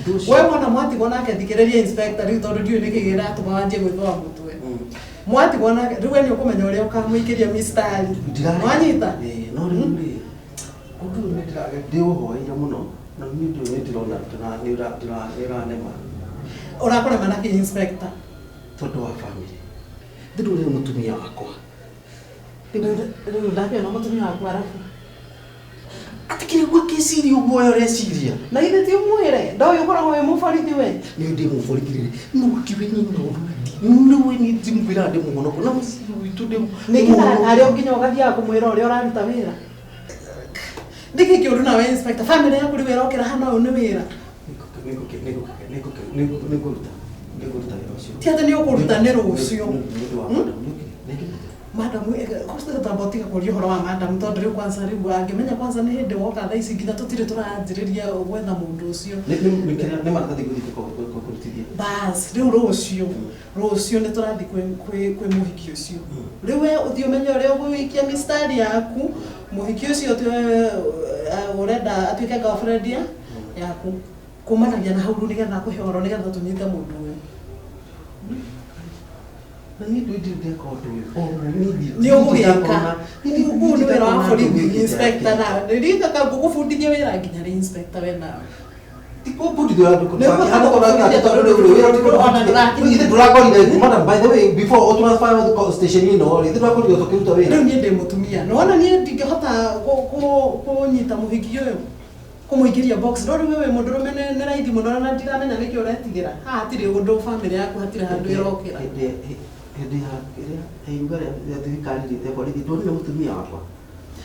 We wona mwatigwo nake thikĩrĩria inspector rĩu tondũ ndiũĩ nĩkĩ kĩratũma wanjie gwĩthũa mũtwe. Mwatigwo nake rĩu we nĩ ũkũmenya ũrĩa ũkamũikĩria mistari. Wanyita? No rĩu rĩ ũndũ ũyũ nĩ ndĩũhoeire mũno na niĩ ũndũ ũyũ nĩ ndĩrona nĩ ũranema. Ũrakũrema nakĩ inspector? Tondũ wa family. Rĩu rĩu mũtumia wakwa. Rĩu ndakĩona mũtumia waku arabu. Atĩ kĩrĩa gwakĩciria ũguo we ũreciria. Na ithe ti ũmwĩre ndoĩ ũkoragwo wĩ mũborithi we. Nĩ ndĩ mũborithi rĩ no kiwe nĩ nĩwe nĩ ndimwĩra ndĩ mũhonoko na mũciĩ witũ ndĩ Nĩkĩ harĩa nginya ũgathiaga kũmwĩra ũrĩa ũraruta wĩra? Nĩkĩ kĩũru nawe inspector? Family yaku rĩu ĩrokĩra hana ũyũ nĩ wĩra. Nĩngũruta nĩngũruta wĩra ũcio. Ti atĩ nĩ ũkũruta nĩ rũciũ. Nĩ ũndũ wa madam nĩngũruta. Madam tamba ũtige kũria ũhoro wa madam tondũ rĩu kwanza rĩu angĩmenya kwanza nĩ hĩndĩ woka thaa ici nginya tũtirĩ tũranjĩrĩria gwetha mũndũ ũcio. Nĩ maratathi ngũthiĩ kũrutithia. Bas rĩu rũciũ rũciũ nĩ tũrathiĩ kwĩ mũhiki ũcio. Rĩu we ũthiĩ ũmenye ũrĩa ũgũikia mistari yaku mũhiki ũcio ũrenda atuĩke girlfriend yaku kumanagia na hau rĩu nĩgetha akũhe ũhoro nĩgetha tũnyite mũndũ ũyũ. Na niĩ ndũĩ ndirĩ ndeka ũndũ ũyũ. Nĩ ũgũgĩka. Ũguo nĩ wĩra wa borithi inspector na ndirikana ngũgũbundithia wĩra nginya rĩ inspector we nawe. Ndũrakorire madam by the way before ũtransfer station ĩno rĩ ndũrakorire tũkĩruta wĩra. Rĩu niĩ ndĩ mũtumia nĩwona niĩ ndingĩhota kũnyita mũhiki ũyũ kũmũingĩria box no rĩu we wĩ mũndũrũme nĩ raithi mũno na ndiramenya nĩkĩ ũretigĩra haha hatirĩ ũndũ family yaku hatirĩ handũ ĩrokĩra. Hĩndĩ ya kĩrĩa iruga rĩa thirikari rĩ borithi ndwonire mũtumia wakwa.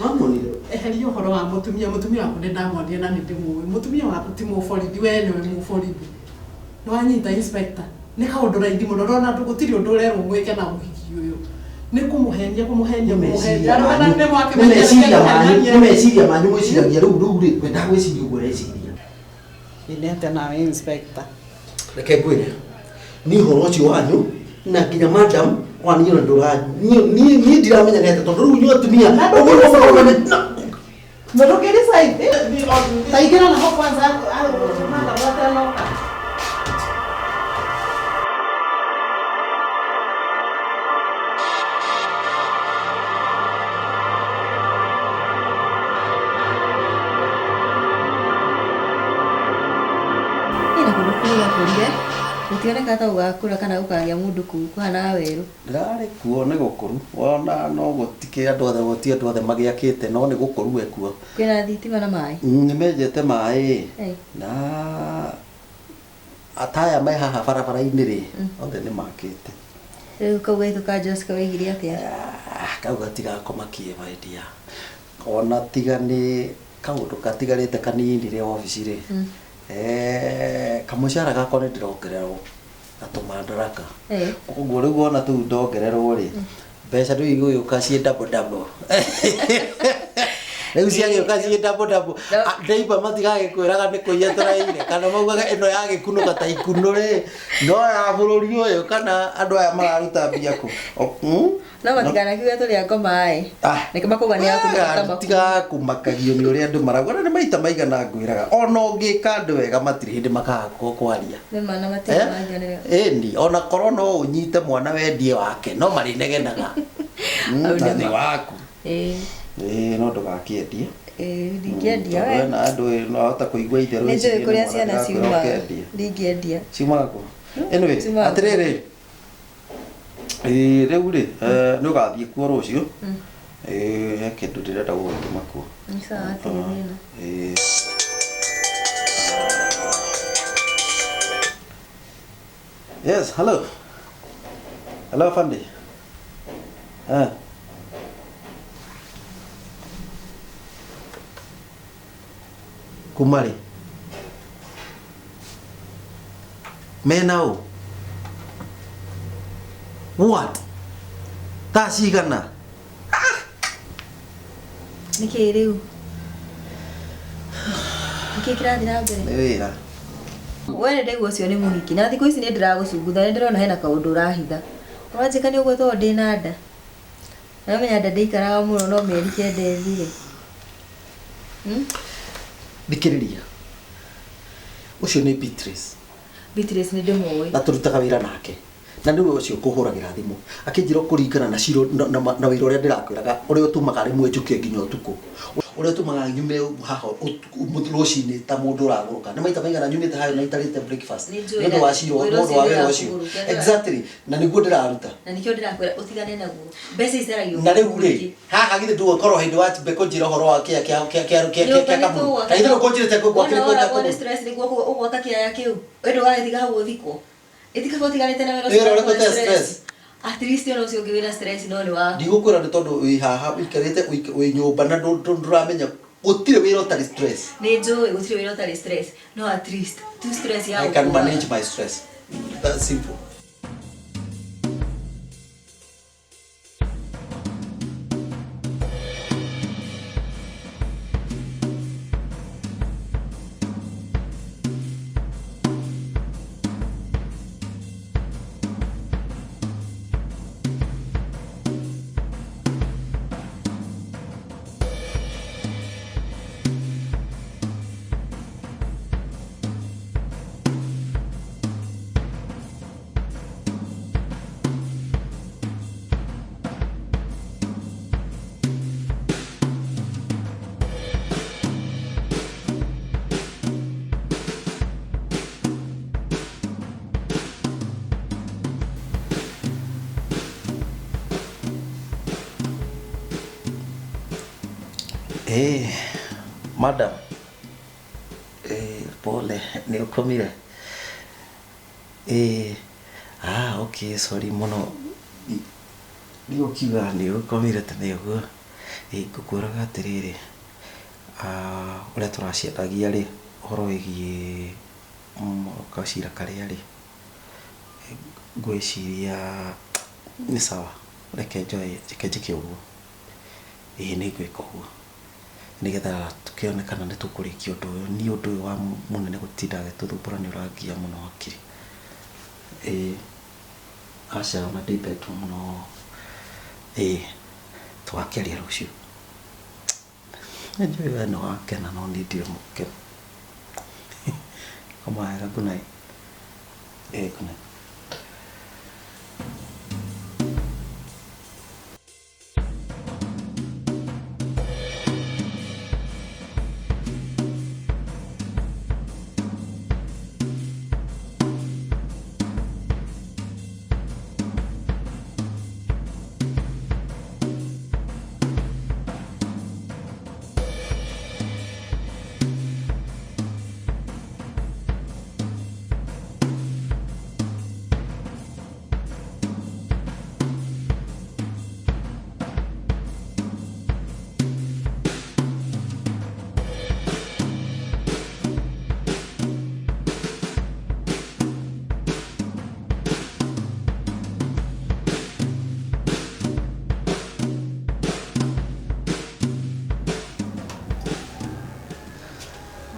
Wamuonire? Eheria ũhoro wa mũtumia mũtumia waku nĩ ndamuonire na nĩ ndĩmũĩ mũtumia waku ti mũborithi we nĩwe mũborithi. Nĩwanyita inspector nĩ kaũndũ raithi mũno ndona gũtirĩ ũndũ ũrerwo mwĩke na mũhiki ũyũ. Nĩ kũmũhenia kũmũhenia kũmũhenia Nĩ meciria manyu mwĩciragia rĩu rĩu rĩ we ndagwĩciria ũguo ũreciria. Ĩnĩ atĩa nawe inspector? Reke ngwĩre niĩ ũhoro ũcio wanyu na nginya madam Wa niĩ ona ndũra niĩ niĩ niĩ ndiramenya nĩ atĩa tondũ rĩu inyuĩ atumia ũguo nĩguo mũrona na Na ndũngĩdecide. Ta ingĩra naho kwanza madam atanoka. Ina kũndũ kũu gakũrire gũtioneka ta gũgakũra kana gũkagĩa mũndũ kũu kũhana werũ. Ndĩrarĩ kuo nĩ gũkũru wona no gũtikĩ andũ othe gũtirĩ andũ othe magĩakĩte no nĩ gũkũru we kuo. Kwĩna thitima na maĩ. Nĩ menjete maĩ Ĩĩ. na ataya me haha barabara-inĩ rĩ othe nĩ makĩte. Rĩu kau gaitũ ka Jessica waigire atĩa? Ah, kau gatigakomakie my dear. Ona tiga nĩ kaũndũ gatigarĩte kanini rĩ obici rĩ kamũcara gakwa nĩ ndĩrongererwo na tũmandaraka. Ĩĩ. Koguo rĩu wona tũu ndongererwo rĩ mbeca rĩu igũgĩũka ciĩ double double. Rĩu ciagĩũka ciĩ double double. Ndeiba matigagĩkwĩraga nĩ kũiya tũraire kana maugaga ĩno yagĩkunũka ta ikunũ rĩ no ya bũrũri ũyũ kana andũ aya mararuta mbia kũ? No matikanakiuge tũrĩ a ngoma ĩ. Ah. Nĩkĩo makauga nĩ ya kũmakagio. Tigakumakagio nĩ ũrĩa andũ marauga na nĩ maita maigana ngwĩraga ona ũngĩka andũ wega matirĩ hĩndĩ makaga kwaria. Nĩ ma na matirĩ mangĩonere. Ĩni ona korwo no ũnyite mwana wendie wake no marĩnegenaga. Hau Na nĩ nĩ ma. waku. Ĩĩ. Ĩĩ no ndũgakĩendie. Ĩĩ ndingĩendia Tondũ we. wena andũ no ahota kũigua itherũ Nĩ ici njũĩ nĩ kũrĩa mwana ciana ndĩrakwĩra ciumaga. ũkendie. Ndingĩendia. Ciumaga kũ? Anyway, Ciumaga kũ? atĩrĩrĩ ĩĩ rĩu rĩ nĩ ũgathiĩ kuo rũciũ. Ĩĩ he kĩndũ ndĩrenda gũgũtũma kuo. Nĩ sawa hatirĩ thĩna. Ĩĩ. Yes, hello. Hello, Fandi. Ah. Kuma rĩ? Mena ũ? What? Thaa cigana? Nĩkĩĩ rĩu? Nĩkĩĩ kĩrathiĩ na mbere? Nĩ wĩra. We nĩ ndaigua ũcio nĩ mũhiki na thikũ ici nĩ ndĩragũcungutha nĩ ndĩrona hena kaũndũ ũrahitha. Ũranjĩka nĩ ũguo tondũ ndĩna nda. Na ũmenya nda ndĩikaraga mũno no mĩeri kenda ĩthire. Thikĩrĩria. Ũcio nĩ Beatrice. Beatrice nĩ ndĩmũĩ. Na tũrutaga wĩra nake. Na nĩwe ũcio kũhũragĩra thimũ. Akĩnjĩra kũringana na ciro na wĩra ũrĩa ndĩrakwĩraga ũrĩa ũtũmaga rĩmwe njũke nginya ũtukũ. Ũrĩa ũtũmaga nyume haha rũcinĩ ta mũndũ ũragũrũka. Nĩ maita maigana nyumĩte haha na itarĩte breakfast. Nĩ njũĩ Nĩ ũndũ wa ciro, wĩra nĩ ũndũ wa ũcio wĩra ũcio. ndĩrakũgũrũkia. Exactly. Na nĩguo ndĩraruta. Na nĩkĩo ndĩrakwĩra ũtigane naguo. Mbeca icaragio. Na rĩu rĩ haha githĩ ndũgũkorwo hĩndĩ wa kũnjĩra ũhoro wa kĩa kĩa kĩa kĩa kĩa kĩa kaburu. Na githĩ ndũkũnjĩrĩte gwakĩrĩ Wona kĩa woragwo nĩ kaburu. stress nĩguo ũgwaka kĩaya kĩu. We ndũgagĩtiga hau ũthikwo. Ĩtikaba ũtiganĩte na wĩra Wĩra ũcio ũrĩkũ ũrakuhe ũtarĩ stress? At least ona ũcio ũngĩ wĩna stress no nĩ waku. Ndigũkwĩra nĩ tondũ wĩ haha ũikarĩte wĩ nyũmba na ndũramenya gũtirĩ wĩra ũtarĩ stress. Nĩ njũĩ gũtirĩ wĩra ũtarĩ stress no at least tu stress ya I can gũkuaga. manage my stress. That's simple. Eh, madam. Eh, pole, nĩ ũkomire. Eh, ah, okay, sorry mũno. Ndigũkiuga nĩ ũkomire tene ũguo. Eh, ngũkwĩraga atĩrĩrĩ, ah, ũrĩa tũraciaragia rĩ, ũhoro wĩgiĩ gacira karĩa rĩ, ngwĩciria nĩ sawa, reke njoe, reke njĩke ũguo. Ĩĩ nĩ ngwĩka ũguo. Nĩgetha tũkĩone kana nĩ tũkũrĩkia ũndũ ũyũ. Niĩ ũndũ ũyũ wa mũnene gũtinda agĩtũthumbũra nĩ ũrangia mũno hakiri. Ĩĩ. Aca ona ndĩmbetwo mũno. Ĩĩ tũgakĩaria rũciũ. Nĩnjũĩ we nĩ wakena no niĩ ndirĩ mũkenu. Koma wega, good night. Ĩĩ good night.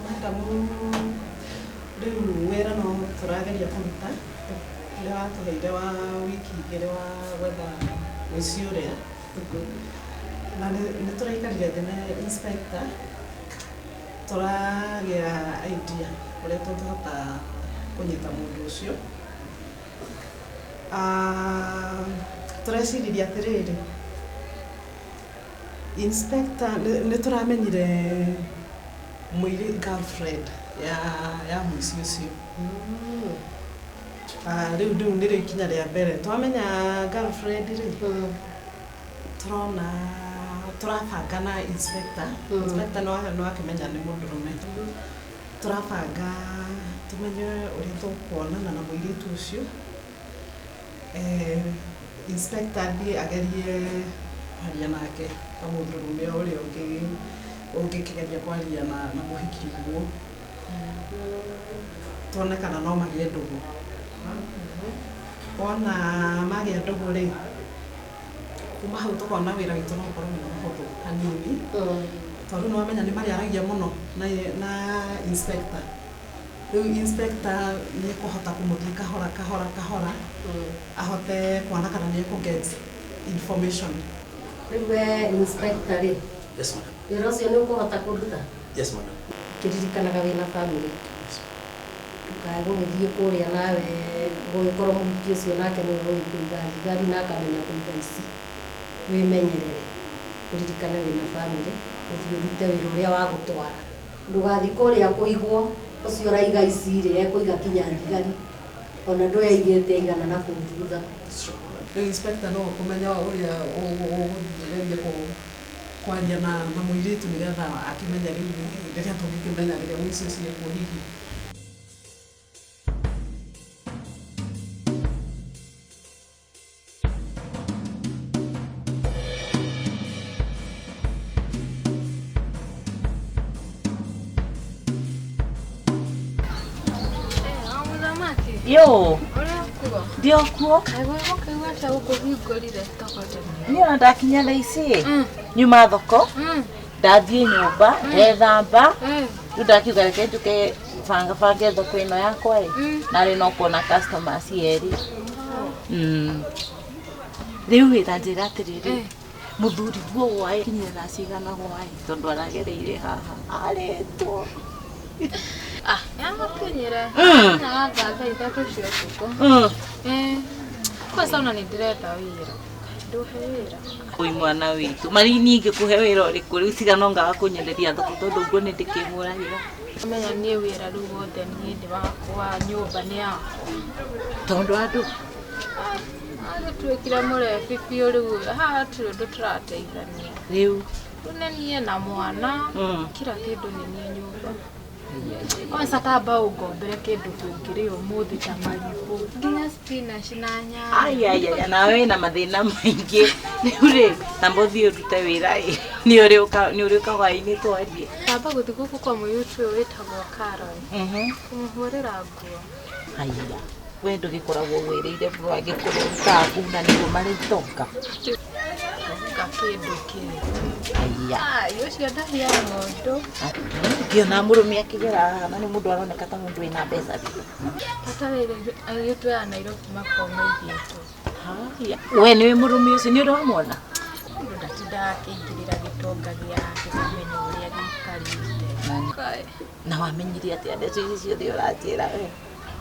Madamu rĩu wĩra no tũrageria kũruta ũrĩa watũheire wa wiki igĩrĩ wa gwetha mũici ũrĩa, na nĩ tũraikarire thĩ na inspector tũragĩa idea ũrĩa tũngĩhota kũnyita mũndũ ũcio. Ah, tũreciririe atĩrĩrĩ, inspector nĩ tũramenyire mũirĩ girlfriend ya mũici ũcio. Ah, rĩu nĩrĩo ikinya rĩa mbere twamenya girlfriend rĩ, tũrona tũrabanga na inspector. Inspector no akĩmenya nĩ mũndũrũme, tũrabanga tũmenye ũrĩa tũkuonana na mũirĩtu ũcio. Inspector athiĩ agerie kwaria nake ta mũndũrũme o ũrĩa ũngĩ ũngĩkĩgeria kwaria na mũhiki ũguo, tuone kana no magĩe ndũgũ. Wona magĩa ndũgũ rĩ, kuma hau tũkona wĩra witũ no ũkorwo wĩ mũhũthũ hanini, tondũ nĩ wamenya nĩ marĩaragia mũno na inspector. Rĩu inspector nĩ ekũhota kũmũthiĩ kahora kahora kahora, ahote kuona kana nĩ ekũ get information. Rĩu we inspector rĩ, Yes madam. wĩra ũcio nĩ ũkũhota kũruta? Yes madam. Kĩririkanaga wĩna bamĩrĩ, ndũkae gũgĩthiĩ kũrĩa nawe gũgĩkorwo mũhiki ũcio nake nĩwe ũĩ kũiga thigari na akamenya kũiga ici. Wĩmenyerere, ũririkane wĩna bamĩrĩ, ũthiĩ ũrute wĩra ũrĩa wa gũtwara. Ndũgathiĩ kũrĩa kũigwo ũcio ũraiga ici rĩ, ekũiga kinya thigari ona ndũĩ aigĩte igana na kũu thutha. Rĩu inspector no ũkũmenya ũrĩa ũgũthiĩ kwaria na mũirĩtu nĩgetha akĩmenye rĩu rĩrĩa tũngĩkĩmenya rĩrĩa mũici ũcio ekuo hihi. Mũthamaki. Yo. Ũrĩa kuo? Ndio kuo. Kaigua atĩa gũkũhingũrire thoko tene? Niĩ ona ndakinya thaa ici nyuma thoko, ndathiĩ nyũmba ndethamba, rĩu ndakiuga reke njũke banga bange thoko ĩno yakwa ĩ, narĩ no kuona customers erĩ. Rĩu ĩ, ta njĩra atĩrĩrĩ, mũthuri guo gwaĩ kinyire thaa cigana gwaĩ, tondũ aragereire haha arĩtwo? Ah, nĩamakinyire. Na thaa 3 cia ũtukũ. Kwanza ona nĩ ndĩretha wĩra. Ndũhe wĩra. Oi mwana witũ, mari niĩ ingĩkũhe wĩra ũrĩkũ rĩu tiga no ngaga kũnyenderia thoko, tondũ ũguo nĩ ndĩkĩmũragĩra. Menya niĩ wĩra rĩu wothe niĩ nĩ wakwa, nyũmba nĩ yakwa. Tondũ andũ Agĩtuĩkire mũrebi biũ rĩu, haha hatirĩ ũndũ tũrateithania. Rĩu Rĩu nĩ niĩ na mwana, kila kĩndũ nĩ niĩ nyũmba. Kwanza tamba ũngombere kĩndũ tũngĩrĩa ũmũthĩ ta marigũ, nginya spinach na nyanya. Ai ai ai, nawe wĩna mathĩna maingĩ. Rĩu rĩ, tamba ũthiĩ ũrute wĩra ĩ, nĩ ũrĩũka hwaĩ-inĩ twarie. Tamba gũthiĩ gũkũ kwa mũirĩtu ũyũ wĩtagwo Carol, kũmũhũrĩra nguo. Haiya, we ndũgĩkoragwo wĩrĩire mũno angĩkorwo ũrutaga kũu na nĩguo marĩ itonga. Nga kĩndũ kĩrĩ. Haiya. Ai, ũcio ndahiana ũndũ. Ngĩona mũrũme akĩgera haha na nĩ mũndũ aroneka ta mũndũ wĩna mbeca biũ. Bata wĩra airĩtu aya a Nairobi makoragwo maigĩtwo. Haya. We nĩwe mũrũme ũcio nĩ ũrĩ wamwona? Mũndũ ndatindaga akĩingĩrĩra gĩtonga gĩake kũmenya ũrĩa gĩikarĩte. Na wamenyire atĩa ndeto ici ciothe ũranjĩra we?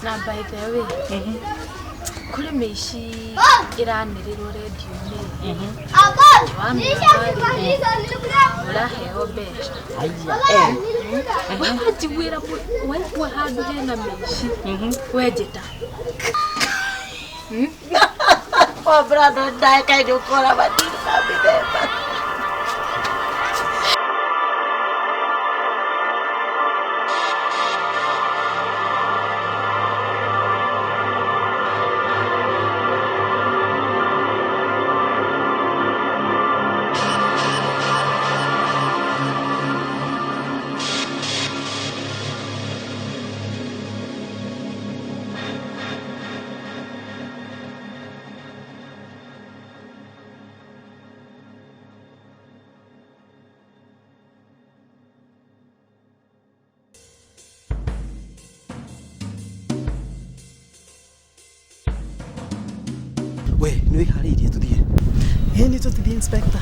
Na by the way, kũrĩ mĩici ĩranĩrĩrwo rendio-inĩ. Ũraheo mbeca. Aya. We wanjiguĩra waigua handũ hena mĩici wenjĩta. Wa brother ndae kaĩ ũkora madini ma mĩthemba. We nĩ wĩharĩirie tũthiĩ? Ĩĩ nĩ tũthiĩ inspector.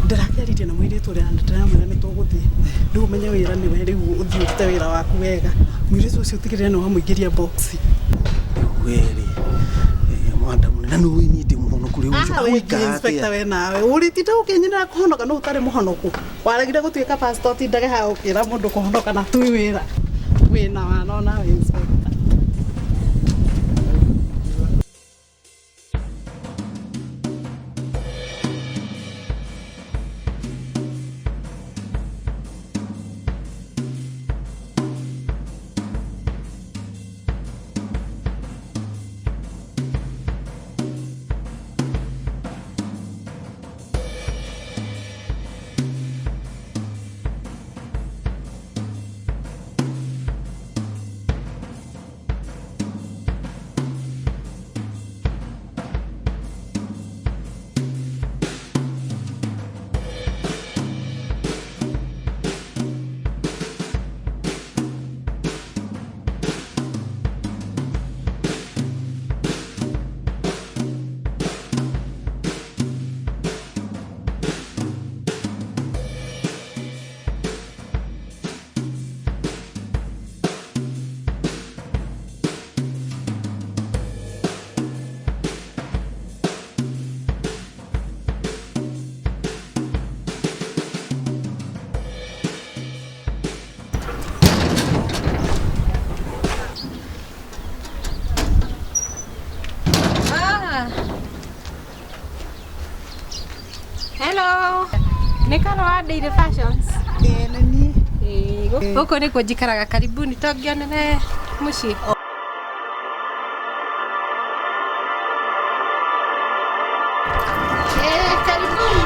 Ndĩrakĩaririe na mũirĩtu ũrĩa na ndĩramwĩra nĩ tũgũthiĩ. Rĩu ũmenye wĩra nĩwe rĩu ũthiĩ ũrute wĩra waku wega. Mũirĩtu ũcio ũtigĩrĩre nĩ wamũingĩria box. We rĩ madam, na nĩ ũĩ niĩ ndĩ mũhonoku rĩu ũcio We gwĩka inspector atĩa? We nawe ũrĩtinda ũkĩnyinĩra kũhonoka no ũtarĩ mũhonoku. Waregire gũtuĩka pastor ũtindage haha ũkĩra mũndũ kũhonoka na tui wĩra. Wĩna wana onawe inspector. Ah. Hello. Nĩ Karo wa Daily Fashions. Ĩĩ nĩ niĩ. Ĩĩ, gũkũ nĩkuo njikaraga karibuni to ngĩonere mũciĩ. Eh, karibuni.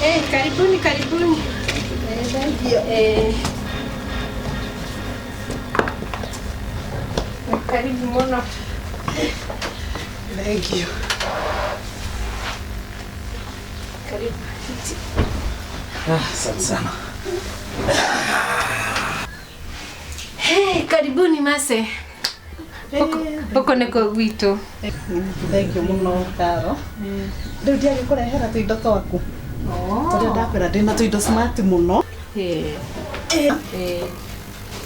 Eh, karibuni karibuni. Eh. Karibu mũno. Thank you. Karibu. Ah, asante sana. Hey, karibuni Mase. Gũkũ nĩkuo gwitũ. Thank you mũno Karo. Rĩu ndiagĩkũrehera tũindo twaku. Tũrĩa ndakwĩra ndĩna tũindo smart mũno.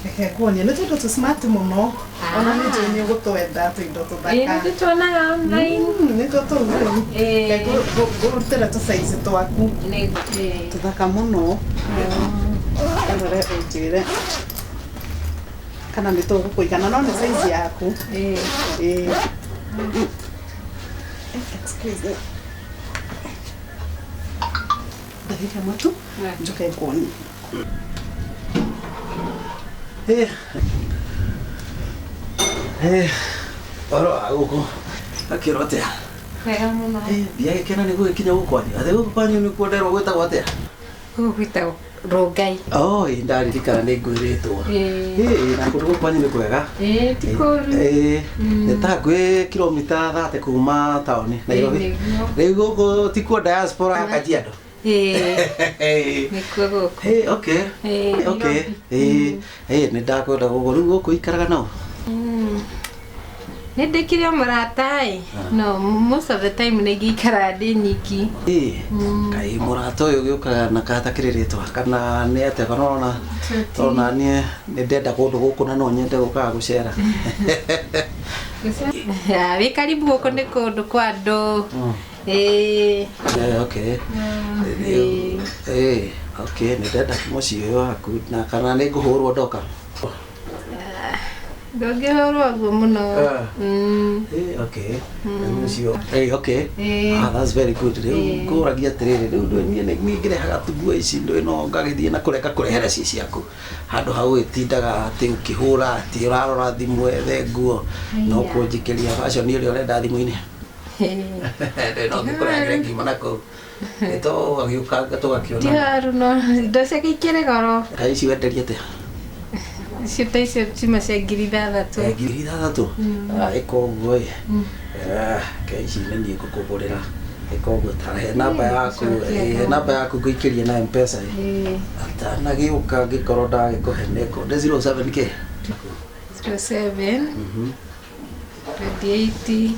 Reke nguonie nĩ tũindo tũ smart mũno. Ona nĩ njũĩ nĩ ũgũtwenda tũindo tũthaka. Ĩĩ, nĩtũtuonaga online. Nĩtuo tũu rĩu. Reke ngũrutĩre tũ size twaku. Tũthaka mũno. Rore ũnjĩre kana nĩ tũgũkũigana no nĩ size yaku. Ĩĩ. Excuse me. Ndagĩka ĩmwe tu njoke nguonie. Eh. Eh. Ũhoro wa gũkũ akĩrwo atĩa? Wega mũno. Ndiagĩkena nĩ gũgĩkinya gũkũ kwanyu. Atĩ gũkũ kwanyu nĩkuo nderwo gwĩtagwo atĩa? Gũkũ gwĩtagwo Rongai. Oh, ĩ ndaririkana nĩ ngwĩrĩtwo. Ĩĩ. Ĩ na kũndũ gũkũ kwanyu nĩ kwega. Ĩĩ ti kũũru. Ĩ nĩ ta hakuhĩ kilomita 30 kuma taũni Nairobi. Ĩĩ, nĩguo. Rĩu gũkũ ti kuo diaspora ya Kajiado. Ĩĩ nĩkuo gũkũ. Ĩ okay. Ĩĩ, Okay. Ĩ ĩ nĩ ndakwenda gũkũ rĩu gũkũ ikaraga nao. Nĩ ndĩkĩrĩ o mũrata ĩ no most of the time nĩ ingĩikaraga ndĩ nyiki. Ĩ kaĩ mũrata ũyũ ũgĩũkaga na katakĩrĩ rĩtwa kana nĩ atĩa kana ona ona niĩ nĩ ndenda kũndũ gũkũ na no nyende gũkaga gũcera. Ya, wĩ karibu gũkũ nĩ kũndũ kwa andũ. Ĩĩ. Eh, okay. Ĩĩ. Eh, okay, nĩ ndenda mũciĩ ũyũ waku na kana nĩ ngũhũrwo ndoka. Ndũngĩhũrwo ũguo mũno. Ah. Mm. Eh, okay. Mũciĩ eh, okay. Ĩĩ. Ah, that's very good. Rĩu Ĩĩ. ngũragia atĩrĩrĩ, rĩu ndũĩ niĩ nĩ niĩ ngĩrehaga tu nguo ici ndũĩ no ngagĩthiĩ na kũreka kũrehera ci ciaku. Handũ ha ũgĩtindaga atĩ ũkĩhũra atĩ ũrarora thimũ ethe nguo no Aya. kũnjikĩria fashion ĩrĩa ũrenda thimũ-inĩ. Ĩĩ. Ndũĩ no ngĩkũrehagĩre ngiuma na kũu. Nĩ tũgagĩũkanga Ti tũgakĩona. haru no indo ciake ikĩrĩ goro. Kaĩ ici wenderia atĩa? Icio ta icio ciuma cia 6,000. Eh, 6,000? Ah, ĩka ũguo ĩ. Ah, kaĩ ici nĩ niĩ ngũkũgũrĩra. Ĩka ũguo ta he namba yaku, Cokia he namba yaku ngũikĩrie na M-Pesa ĩ. Ĩĩ. Atanagĩũka ngĩkorwo ndagĩkũhe nĩkũ. Nĩ 07 kĩ? 07 28